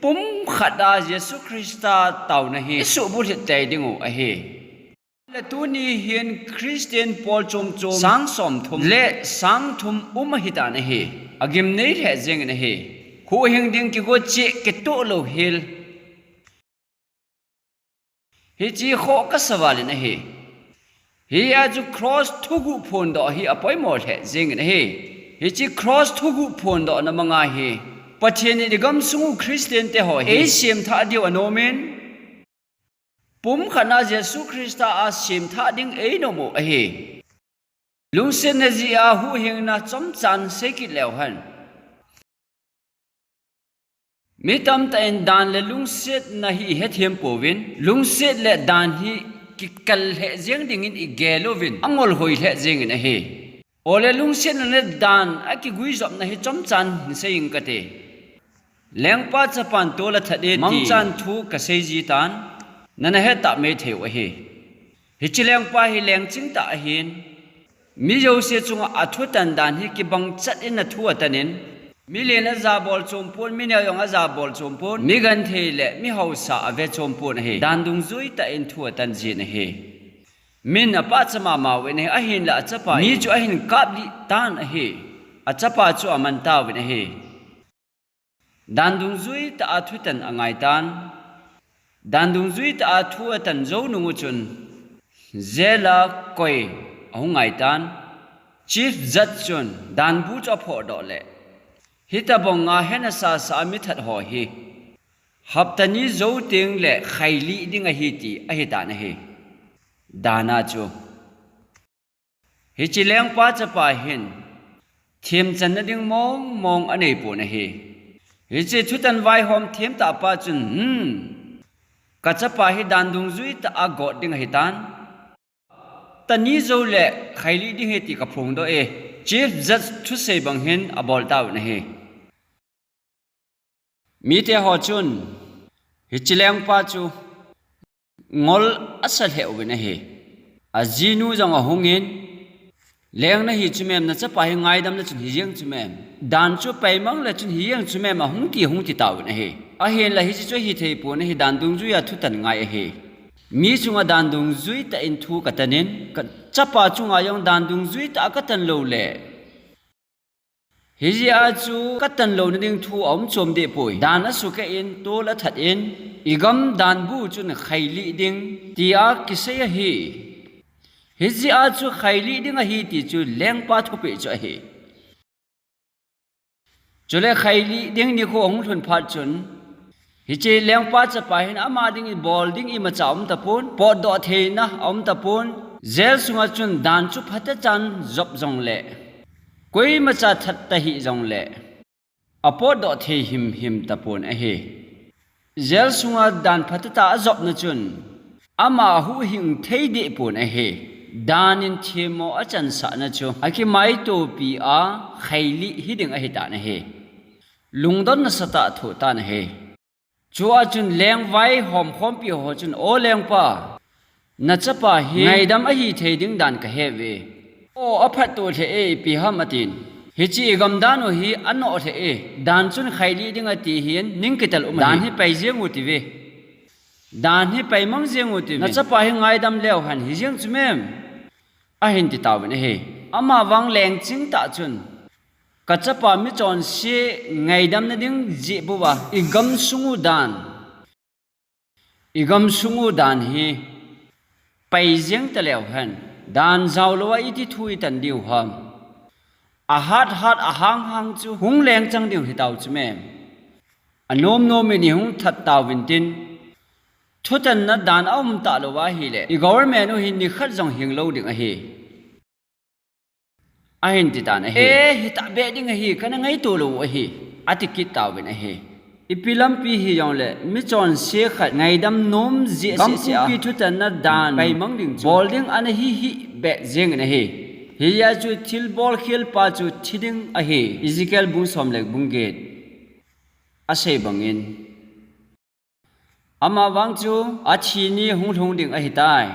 pumkhat a Jesu Christa taona hi isuhbulhit tei diu ahi. Le tuni hin Christian pol chom chom sang somthum le sang thum um ahitan ahi. Agimnei lheh jengin ahi. Huhhing ding kigo cheh kitoh lou hel. Hiche khoh kasa valin ahi. Hia chu cross thuguh phondoh hi apoimo lheh jengin ahi. Hiche cross thuguh phondohna manga hi Pathen in igamsung u Christian te ho hi eisem thah diu anomin, pumkhat na Jesu Christa a semthah ding einom u ahi. Lungsetna jeh a huhhingna chomchan seikit leu hen. Mi tamtah in dan le lungsetna hi ihethem pouvin, lungset le dan hi kikal lheh jeng dingin igel uvin, angolhoi lheh jengin ahi. Ole lungsetna le dan akiguijopna hi chomchan hin sei inge kati. Lengpa chapan tol athat e ti mangchan thu kasei jitan, nana hetah mei thei u ahi. Hiche lengpa hi lengching tah ahin, mi jouse chunga athutan dan hi kibang chat in athu atanin, mi len ajabol chom pon, mi neo jong ajabol chom pon, mi genthei le mi haosa ave chom pon ahi. Dan dungjui tah in thu atan jin ahi. Min apahcha mama uvin ahi, ahinla achapa mi chu ahin kaplih tan ahi. Achapa chu aman tauvin ahi. Dan dungjui tah a thutan angaitan. Dan dungjui tah a thu atan jou nung u chun, jail a koi ahung ngaitan. Chief Judge chun danbu chu aphohdoh le, hitobanga hena sasa a mithat ho hi hapta ni jou teng le khailih ding ahi ti ahitan ahi. Dan a chu Hiche lengpa chapa hin themchanna ding mong mong anei pon ahi. Hiche thutan vaihom themtah pa chun, hmm, kachapa hi dan dungjui tah a got ding ahitan. Hapta ni jou le khailih ding ahi ti kaphongdoh e. Chief Judge thusei bang hin abol tauvin ahi. Mite ho chun hiche lengpa chu ngol asa lheh uvin ahi. Ajinu jong ahungin, leng nahi chu mem, nachapa hi ngaidam le chun hijeng chu mem, dan chu paimang le chun hijeng chu mem, ahung ti, hung ti tauvin ahi. Ahinla hiche chu hithei pon ahi, dan dungjuia thutan ngai ahi. Mi chunga dan dungjui tah in thu katanin, kachapa chunga jong dan dungjui tah a katan lou le, hijeh a chu katan louna ding thu aum chom deh poi. Dan asukeh in, tol athat in, igam danbu chun khailih ding tia kisei ahi. Hijeh a chu khailih ding ahi ti chu lengpa thupeh chu ahi. Chule khailih ding nikho ahung lhun phat chun, hiche lengpa chapa hin ama dingin bol ding imacha aum tapon, potdoh theina aum tapon, jail sunga chun dan chu phatechan jop jongle, koimacha that tahih jongle, apotdoh thei himhim tapon ahi. Jail sunga dan phatechan ajopna chun, ama huhhing thei deh pon ahi. Dan in themmo achansahna chu akimaitopi a khailih hiding ahitan ahi. Lungdon nasatah athoh tan ahi. Chua chun lengvai homkhompi ho chun, O lengpa, nachapa hi ngaidam ahithei ding dan kaheuve. O, aphatto lheh e, ipi ham atin. Hiche igam dan u hi anoh lheh e. Dan chun khailih ding ati hin, ning kitel um ahi. Dan hi pai jeng u tiuve. Dan hi paimang jeng u tiuve. Nachapa hi ngaidam leu hen hijeng chu mem, ahin ti tauvin ahi. Amavang lengching tah chun, kachapa michonse ngaidamna ding jeh bouva, igamsung u dan, igamsung u dan hi pai jeng taleu hen, dan jaolouva iti thu itan diu ham. Ahat hat ahanghang chu hung lengchang diu hitau chu mem. Anom nom in ihung that tauvin tin, thutanna dan aum talou ahile, i government u hi nikhat jong hing lou ding ahi, ahin ti tan ahi. E, hitahbeh ding ahi, kana ngaito lou u ahi, ati kit tauvin ahi. Ipi lampi hijongle, michonse khat ngaidam nom jeh seh seh a, Kuki thutanna dan paimang ding chu bol ding ana hi hih beh jengin ahi. Hijeh a chu thilbol khelpa chu thi ding ahi. Ezekiel bung som le bung get. asei bangin. Ama vang chu athi ni hung lhung ding ahitai.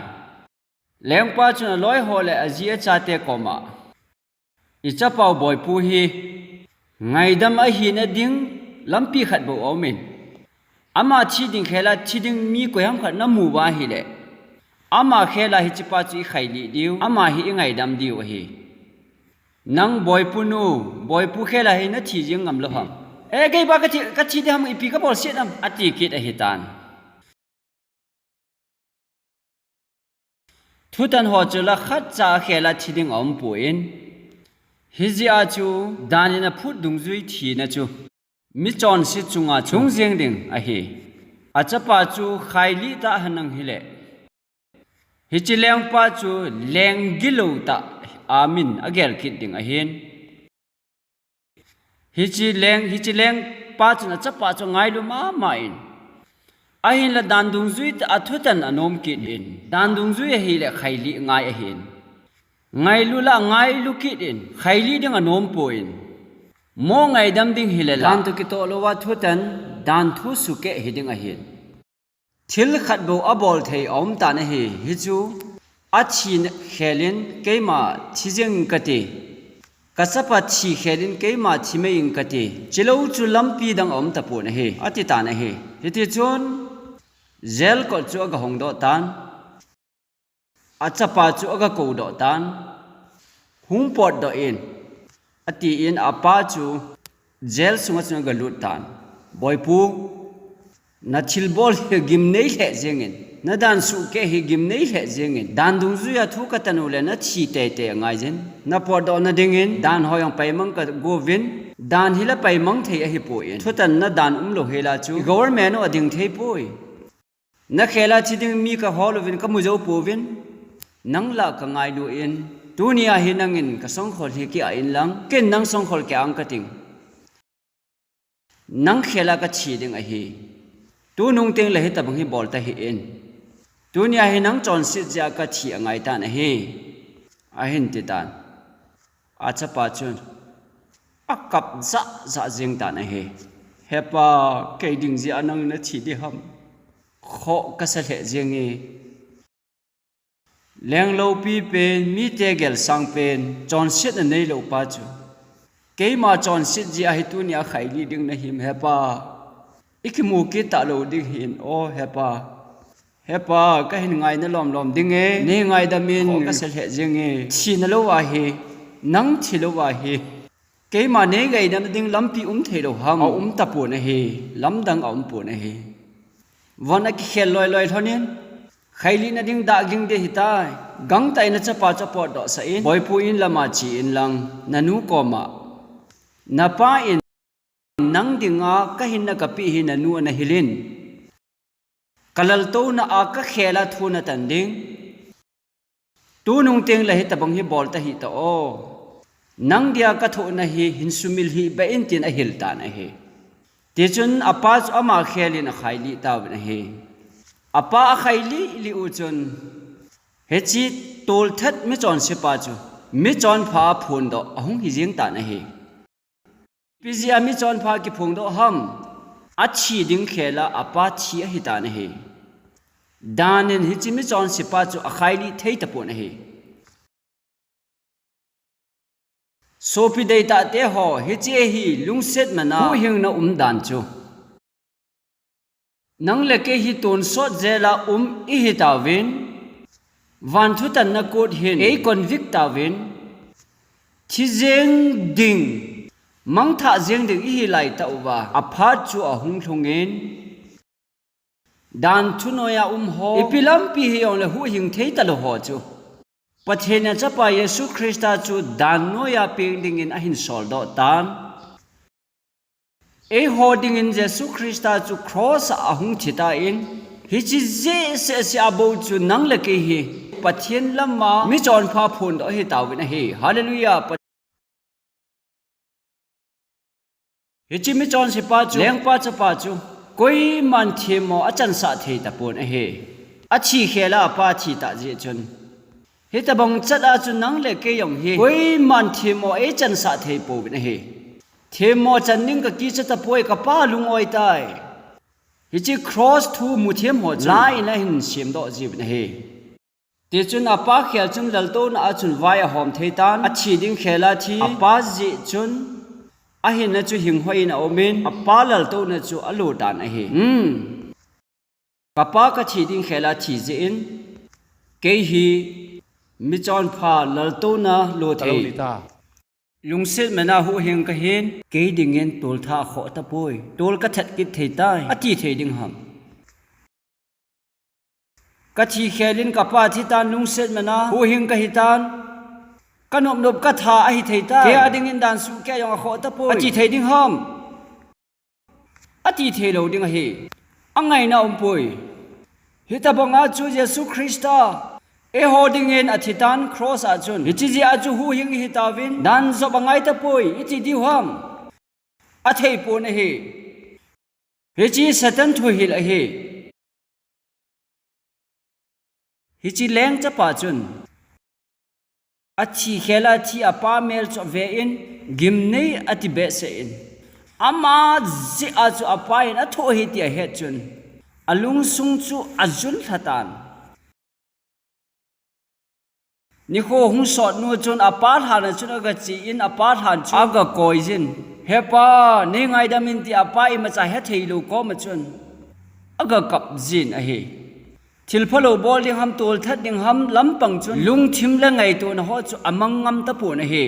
Lengpa chun aloi ho le aji achate koma, "Ichapau Boipu hi ngaidam ahina ding lampi khat bou aumin. Ama thi ding khela thi ding mi koiham khat namu uva ahile, ama khela hichepa chu ikhailih diu, ama hi ingaidam diu ahi. Nang Boipu nu, Boipu khela hi nathi jing ngam lou ham?" "E, keipa kathi, kathi ding ham, ipi kabol set ham?" ati kit ahitan. Thutan ho chu la khatcha khela thi ding aumpon, hijeh a chu Dan in aphut dungjui thina chu michonse chunga lhung jeng ding ahi. Achapa chu khailih tah henlang hile, hiche lengpa chu leng gilou tah a min agel kit ding ahin. Hiche leng, hiche lengpa chun achapa chu angailu mama in. Ahinla Dan dungjui tah a thutan anom kit in. Dan dungjui ahile khailih ngai ahin. Ngailu la ngailu kit in. Khailih ding anom pon. Mo ngaidam ding hile la Dan toh kitoh louva thutan, Dan thu sukeh hiding ahin. Thil khat bou abol thei aum tan ahi. Hichu, athi khelin keima thi jeng kati, kachapa thi khelin keima thi mai ing kati, chulou chu lampi dang aum tapon ahi, ati tan ahi. Hitichun, jail kot chu agahong doh tan. Achapa chu agakou doh tan, "Hung potdoh in," atin, apa chu jail sunga chun agalut tan. "Boipu, nathilbol hi gimnei lheh jengin, nadan sukeh hi gimnei lheh jengin, Dan dungjuia thu katan uleh nathi teitei angaijin, napotdoh nadingin Dan ho jong paimang kagouvin, Dan hi la paimang thei ahipon, thutan nadan umlou hela chu government u ading theipoi. Nakhela thi ding mi kahol uvin, kamu jou pouvin, nang la kangailu in, tunia hi nangin kasongkhol hi kia inlang, ken nang songkhol kia ang kating. Nang khela kathi ding ahi. Tunung tengle hitobang hi bol tahih in. Tunia hi nang chonset jeh a kathi angai tan ahi," ahin titan. Achapa chun akap jahjah jeng tan ahi. "Hepa, kei ding jeh a nang nathi ding ham? Khoh kasa lheh jenge. Lengloupi pen, mite gelsang pen, chonsetna neilou pa chu, keima chonset jeh a hi tunia khailih ding nahim, Hepa. Ikimu kit talou ding hin, o Hepa. Hepa, kahin ngaina lomlom dinge, nei ngaidam in, khoh kasa lheh jenge. Thina louva hi, nang thi louva hi, keima nei ngaidam ding lampi um theilou ham?" Aum tapon ahi, lamdang aumpon ahi. Von akikhel loiloi lhonin, khailih nading dah ging ding ahitai. Gangtah in achapa chu apotdoh sah in, "Boipu in lama che inlang, nanu koma, napa in nang dinga kahinna kapeh hi nanu ana hilin, kalaltouna a kakhela thu natan ding. Tunung tengle hitobang hi bol tahih ta o. Nang dia kathohna hi hin sumil hih beh in," tin ahil tan ahi. Tichun apa chu ama khelin akhailih tauvin ahi. Apa akhailih lih u chun, hiche tolthat michonsepa chu michonpha phondoh ahung hijeng tan ahi. Ipi jeh a michonpha kiphongdoh ham? Athi ding khela apa thi ahitan ahi. Dan in hiche michonsepa chu akhailih thei tapon ahi. Sopi deitahte ho, hiche hi lungset mana huhhingna umdan chu. Nang le kei hi tonsot jail a um ihi tauvin, vanthutanna court hin ei convict tauvin, thi jeng ding, mangthah jeng ding ihi laitah uva, aphat chu ahung lhungin, Dan thu noiya um ho, ipi lampi hijongle huhhing thei talou ho chu, Pathen in achapa Jesu Christa chu Dan noiya peng dingin ahin soldoh tan. Eiho dingin Jesu Christa chu cross a ahung thitan, hiche jeh seh seh a bou chu nang le kei hi Pathen lama michonpha phondoh ahitauvin ahi. Hallelujah. Hiche michonsepa chu, lengpa chapa chu, koiman themmo achansah thei tapon ahi. Athi khela apa athi tah jeh chun. Hitobang chat a chu nang le kei jong hi koiman themmo eichansah thei pouvin ahi. Themmo chan ding ka kicha tapoi, ka pa lung-oi tai. Hiche cross thu muthem ho chun la in ahin semdoh jiuvin ahi. Tichun apa khel chun laltouna a chun vai ahom thei tan, athi ding khel a thi, apa jeh chun ahinna chu hinghoi in aumin, apa laltouna chu alo tan ahi. Hmm. Ka pa ka thi ding khel a thi jeh in, kei hi michonpha laltouna lo thei. Lungset mana huhhing kahin, kei dingin toltha akhoh tapoi. Tol ka that kit thei tai, ati thei ding ham. Ka thi khel in ka pa thi tan, lungset mana huhhing kahi tan. Ka nop nop ka tha ahi thei tai. Kei a dingin dan sukeh jong akhoh tapoi, ati thei ding ham. Ati thei lou ding ahi. Angaina umpoi. Hitabang a chu Jesu Christa eiho dingin athi tan cross a chun. Hiche jeh a chu huhhing ihi tauvin, dan jop angai tapoi, iti diu ham. Athei pon ahi. Hiche Satan thuhil ahi. Hiche leng chapa chun athi khel a thi apa mel chu ave in, gimnei ati behseh in, ama jeh a chu apa in athoh ahi ti ahet chun, alungsung chu ajun lha tan. Nikho hung sot nu chun apa lhan a chun aga che in, apa lhan chu aga koi jin. He pa, nei ngaidam in ti apa imacha hethei lou koma chun aga kap jin ahi. Thil phalou bol ding ham, tolthat ding ham, lampang chun lungthim le ngaitona ho chu amang ngam tapon ahi.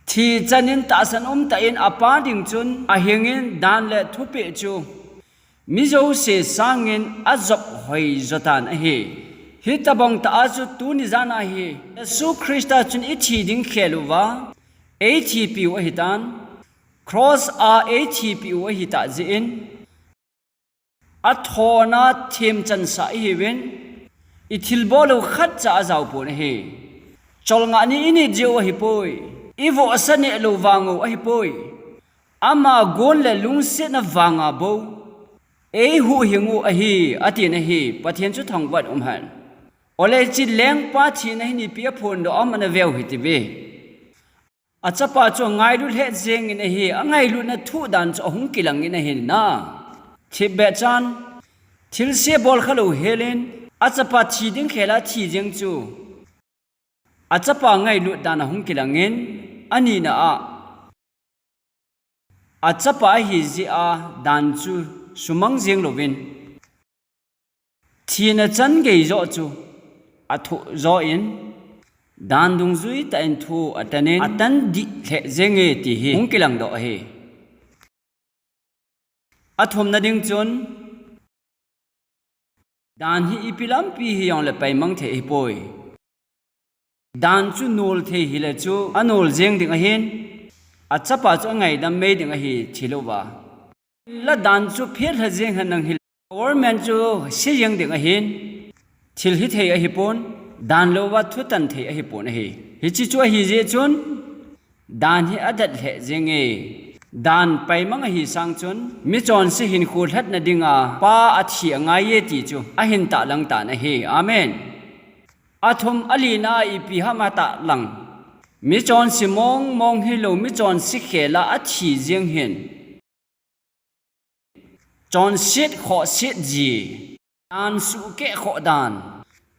Thi chan in tahsan umtah in apa ding chun ahing in dan le thupeh chu mi jouse sangin ajop hoi jo tan ahi. Hitabang tah a chu tuni jan a hi Jesu Christa chun ithi ding khel uva, eithipiu ahi tan. Cross a eithipiu ahi tah jeh in, athona themchansa ihiuvin, ithilbol u khatcha ajao pon ahi. Cholngah ni init jeh u ahipoi. Ivohsa neh lou vang u ahipoi. Ama gon le lungsetna vanga bou eihuhhing u ahi, atin ahi. Pathen chu thangvah in umhen. Ole hiche lengpa thina hi ipi aphondoh ham ana veu hite ve. Achapa chu angailut lheh jengin ahi, angailutna thoh dan chu ahung kilang in ahi na. Thipbeh chan, thilse bol khalou helin, achapa thi ding khel a thi jeng chu achapa ngailut dan ahung kilang in, anina a, achapa ahi jeh a dan chu sumang jeng louvin, thina chan gei joh chu athoh jo in, dan dungjui tah in thu atan in, atan dih lheh jenge ti hi hung kilang doh ahi. Athumna ding chun, dan hi ipi lampi hijongle paimang thei ahipoi. Dan chu nol thei hile chu anol jeng ding ahin, achapa chu angaidam mei ding ahi thi louva. La dan chu phet lha jeng hen nang hile, government chu se jeng ding ahin, thil hithei ahipon, dan louva thutan thei ahipon ahi. Hiche chu ahi jeh chun, dan hi adat lheh jenge. Dan paimang ahi sang chun, michonse hinkho lhatna dinga Pa athi angaiye ti chu ahin tahlang tan ahi. Amen. Athum, alina a ipi ham atahlang. Michonse mong mong hilou, michonse khel a athi jeng hin chonset khohset ji, dan suhkeh khoh dan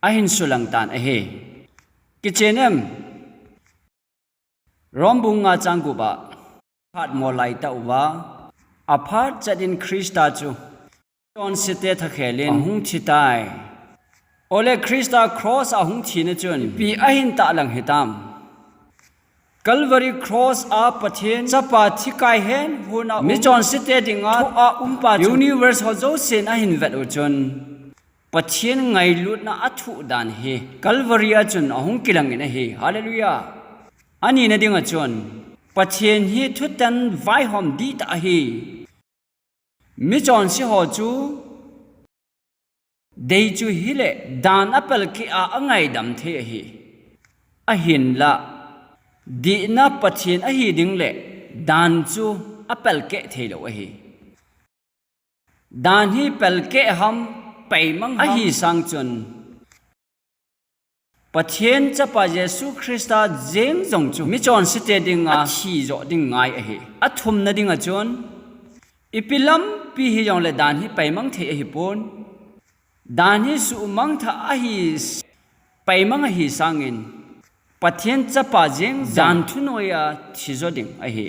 ahin sulang tan ahi. Kichen em? Rom bung nga chang gup a, phat mo lai tauva, aphat chet in Christa chu chonsete thakhel in ahung thi tai. Ole Christa cross a hung thina chun ipi ahin tahlang hitam? Calvary cross a Pathen Chapa thi kai hen hunau, michonsete dinga thoh a um pa chu, universe ho jousen ahin vet u chun, Pathen ngailutna athoh dan hi Calvary a chun ahung kilang in ahi. Hallelujah. Anina dinga chun, Pathen hi thutan vaihom dihtah ahi. Michonse ho chu dei chu hile dan apelkeh a angaidam thei ahi. Ahinla, dihna Pathen ahi ding le dan chu apelkeh thei lou ahi. Dan hi pelkeh ham, paimang ham, ahi sang chun, Pathen Chapa Jesu Christa jeng jong chu michonsete dinga athi jo ding ngai ahi. Athumna dinga chun, ipi lampi hijongle dan hi paimang thei ahipon. Dan hi suhmang tha ahi, paimang ahi sangin, Pathen Chapa jeng dan thunoiya thi jo ding ahi.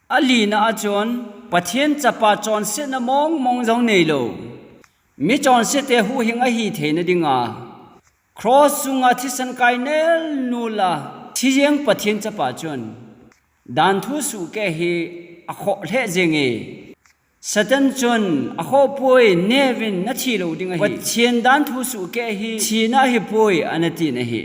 Alina a chun, Pathen Chapa chonsetna mong mong jong neilou, michonsete huhhing ahi theina dinga, cross chunga thisan kai nelnula thi jeng Pathen Chapa chun, danthu suhkeh hi akhoh lheh jenge. Satan chun, akhoh poi, neuvin, nathi lou ding ahi. Pathen danthu suhkeh hi thina ahipoi, ana tin ahi.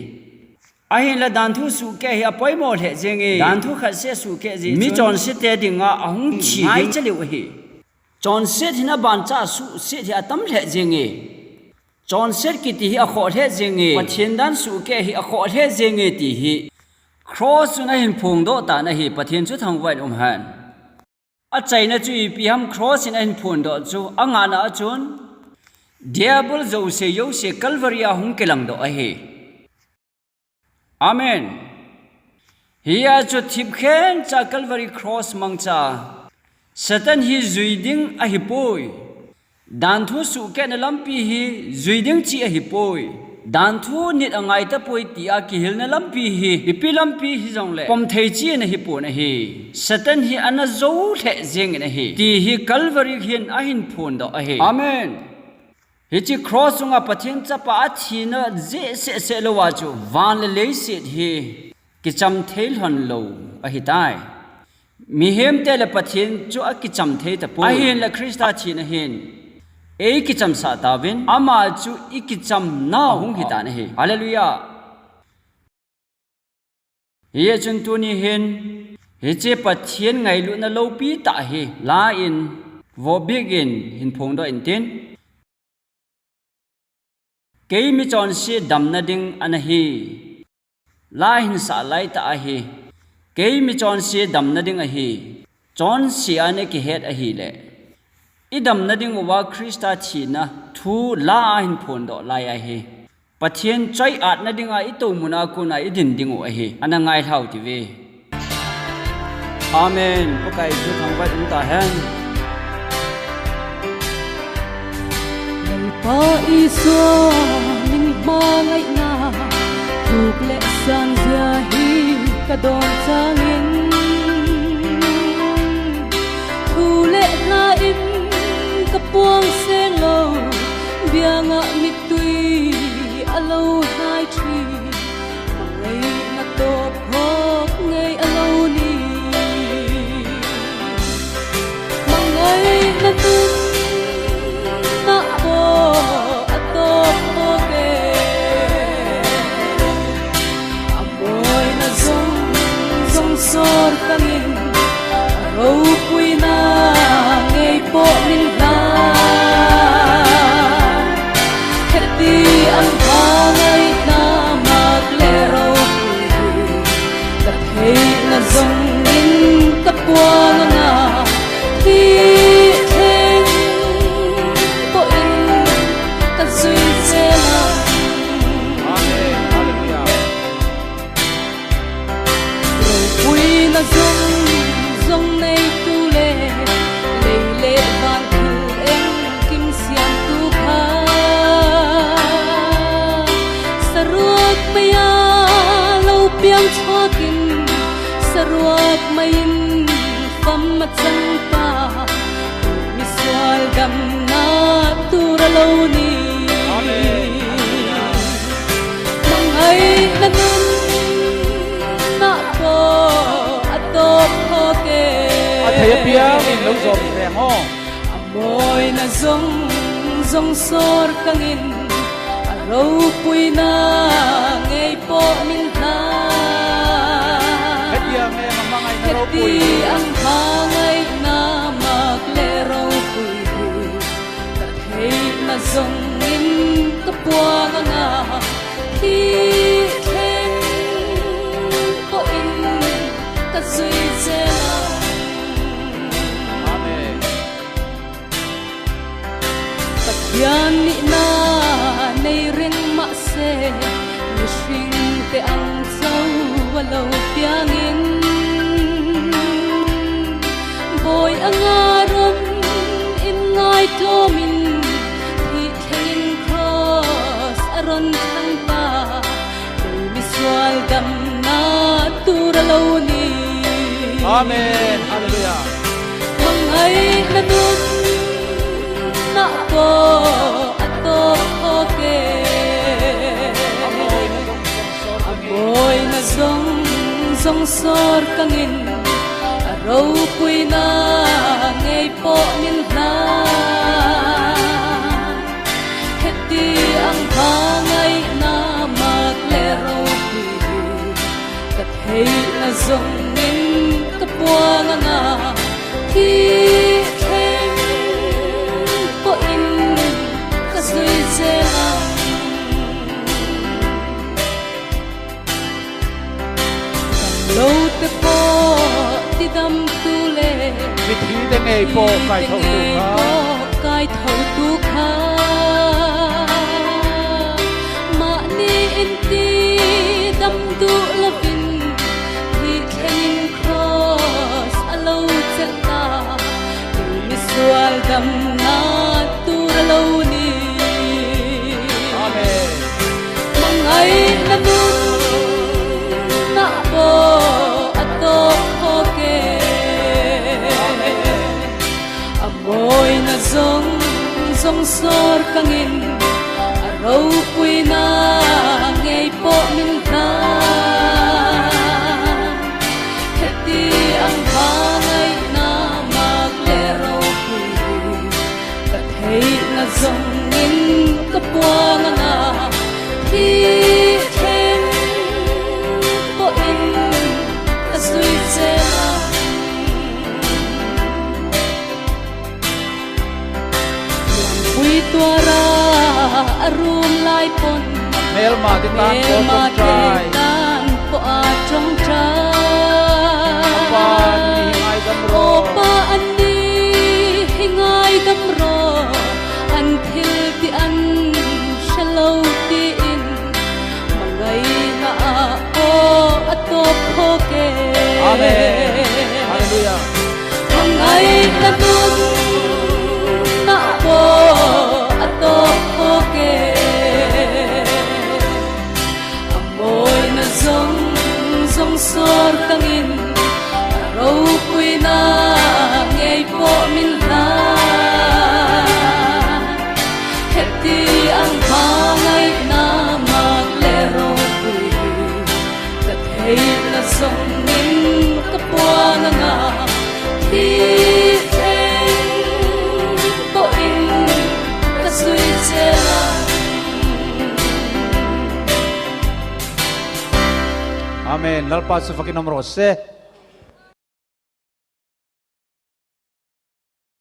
Ahinla danthu suhkeh hi apoimo lheh jenge. Danthu khatseh suhkeh jeh chun michonsete dinga ahung thi ngai chaleu ahi. Chonset hin abancha suhset hi atam lheh jenge. Chonset kiti hi akhoh lheh jenge. Pathen dan suhkeh hi akhoh lheh jenge ti hi cross chun ahin phongdoh tan ahi. Pathen chu thangvah in umhen. Achaina chu ipi ham, cross in ahin phondoh chu, angana a chun, Diabol jouse jouse Calvary a hung kilangdoh ahi. Amen. Hia chu thipkhencha Calvary cross mangcha, Satan hi jui ding ahipoi. Danthu suhkehna lampi hi jui ding cheh ahipoi. Danthu nit angaitapoi tia kihilna lampi hi, ipi lampi hijongle pomthei cheh ahipon ahi. Satan hi ana jou lheh jengin ahi, ti hi Calvary hin ahin phondoh ahi. Amen. Hiche cross chunga Pathen Chapa athina jeh sehseh louva chu van le leiset hi kicham thei lhon lou ahitai. Mihemte le Pathen chu akicham thei tapoi. Ahinla Christa thina hin eikichamsah tauvin, ama chu ikichamnau ahung hitan ahi. Hallelujah. Hijeh chun tuni hin, hiche Pathen ngailutna loupitah hi la in, vohbik in hin phongdoh intin. Kei michonse damna ding ana hi, la hin sah laitah ahi. Kei michonse damna ding ahi. Chonse a nakihet ahile, idamna dinguva Christa thina thu la a hin phondoh lai ahi. Pathen choi-atna dinga itou muna kona idin dingu ahi. Ana ngailhau tive. Amen. Pakai chu thangvah in umtahen. Lalpa Isua min hmangaina, thuk le sanjia hi kadon changin, thu le la in kapuang senglou, bianga mittui alou hlai thin, mangaina tawp phawk ngei alou ni. Mangaina nun na aw atawp phawk e. Amawina zong zong sawr kangin, aropuina ngei pawh min hlan. Kheti ang hmangaina mak le ropui hi, ka theihna zongin ka puang anga, hi thleng pawhin ka zui chel ang. Amen. Hallelujah. Ropuina zong zong neitu le, lei le van thil engkim siamtu kha, saruak mai-a lo piang chhuakin, saruak mai-in fam a chang ta, misual damna tur a lo ni. Amen. Mangaina nun na pawh a tawp phawk e. A thei a piangin lo zawm veng aw. A mawina zong zong sawr kangin, a ropuina ngei pawh min hlan. Heti ang e, a hmangaina ropui. Heti ang hmangaina mak le ropui hi. Ka theihna zongin ka puang anga, hi thleng pawhin ka zui chel ang. Amen. Pathian nihna nei reng mah se, mi Hingte ang chau a lo piangin, Bawi anga run in ngaitawmin, thih thlengin cross a run thang ta, kei misual damna tur a lo ni. Amen. Hallelujah. Mangaina nunna pawh a tawp khawk e. A mawina zong, zong sawr kangin, a ropuina ngei pawh min hlan. Heti ang hmangaina mak le ropui, ka theihna zongin ka puang anga, thih thleng pawhin ka zui zel ang. Damlote pawh tidamtu le, mithite ngei pawh kaithotu kha, pawh kaithotu kha, mahni in tidam duh lovin, thih thlengin cross a lo chelh ta, kei misual damna tur a lo ni. Amen. Mangaina nunna pawh a tawp khawk e. Amen. A mawina zong, zong sawr kangin, a ropuina ngei pawh min hlan. Heti ang hmangaina mak le ropui, ka theihna zongin ka puang anga, thih thleng pawhin ka zui zel ang. Pui tuara a rum lai pon, melmate tan pawh a ṭawngṭai. Aw Pa, an ni hi ngaidam rawh. Aw Pa, an ni hi ngaidam rawh. An thil ti an hre lo tiin, mangaina ah pawh a tawp khawk e. Amen. Hallelujah. Mangaina nunna pawh a tawp khawk e. A mawina zong, zong sawr kangin, a ropuina ngei pawh min hlan. Heti ang hmangaina mak le ropui, ka theihna zongin ka puang anga, thih thleng pawhin ka zui zel ang. Amen. Lalpa chu va kinom rawh se.